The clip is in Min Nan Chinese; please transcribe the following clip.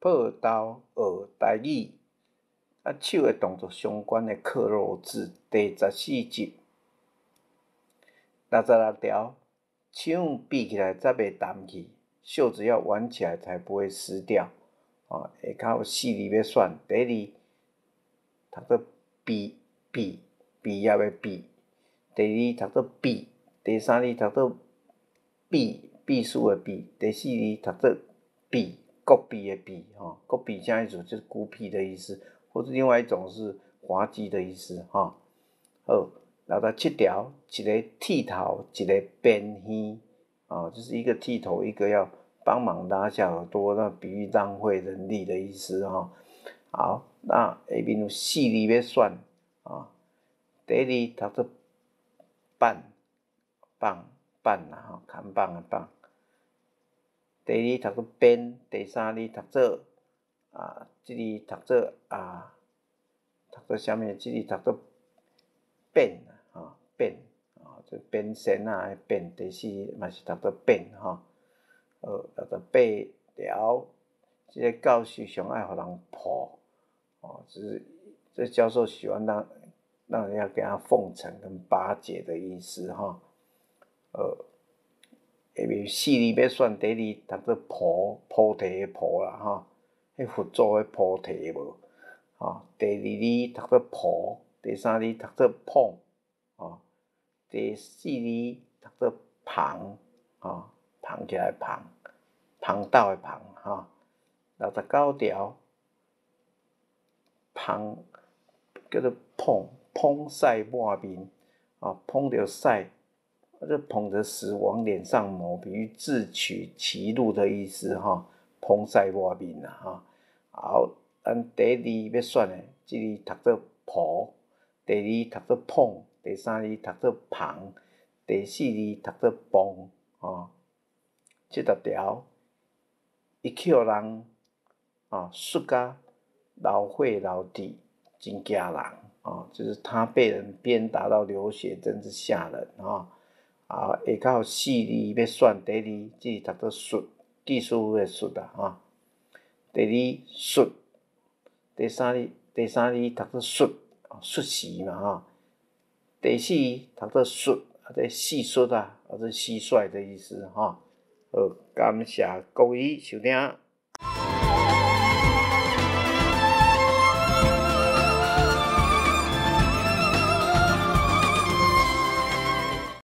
報道學台語，佮手的動作相關的克漏字第14集。66條，手挽起來才袂澹去，袖子要挽起來才不會濕掉。哦，下跤有四字欲選，第一字讀做畢畢畢業的畢，第二字讀做比，第三字讀做秘秘書的秘，第四字讀做敝國幣的幣，吼，國幣啥意思？就是孤僻的意思，或者另外一種是滑稽的意思，吼。好，67條，一个剃頭，一个鞭耳，哦，就是一個剃頭，一個要幫忙拉下耳朵，那比喻浪費人力的意思，吼。好，那下面有四字欲選，啊，第一字讀做棒，棒棒啦，吼，扛棒的棒。第二讀做鞭，第三字讀做啊，這字讀做啊，讀做啥物？這字讀做變，吼，變，哦，這變身啊，變。第四嘛是讀做變，吼。好，68條，這个教授上愛予人抱，哦，就是這教授喜歡讓人家給他奉承跟巴結的意思，吼。下面四字欲選，第一字讀做菩，菩提的菩啦，吼，彼佛祖彼菩提無？吼，第二字讀做婆，第三字讀做捧，吼，第四字讀做龐，吼，捧起來捧，龐斗的龐，吼。69條，捧叫做捧，捧屎抹面，哦，捧著屎。就捧著屎往臉上抹，比喻自取其辱的意思，哈，捧屎抹面啦，哈。好，咱第一字欲選的，這字讀做婆，第二字讀做捧，第三字讀做龐，第四字讀做磅，吼。70條，伊予人啊，欶甲流血流滴，真驚人，哦，就是他被人鞭打到流血，真是嚇人，吼。啊，下跤有四字欲選，第一字這字讀做術，技術的術啊，吼。第二術，第三字第三字讀做術，術士嘛，吼。第四字讀做術，啊，這蟋蟀啊，啊，這蟋蟀的意思，吼。好，感謝各位收聽。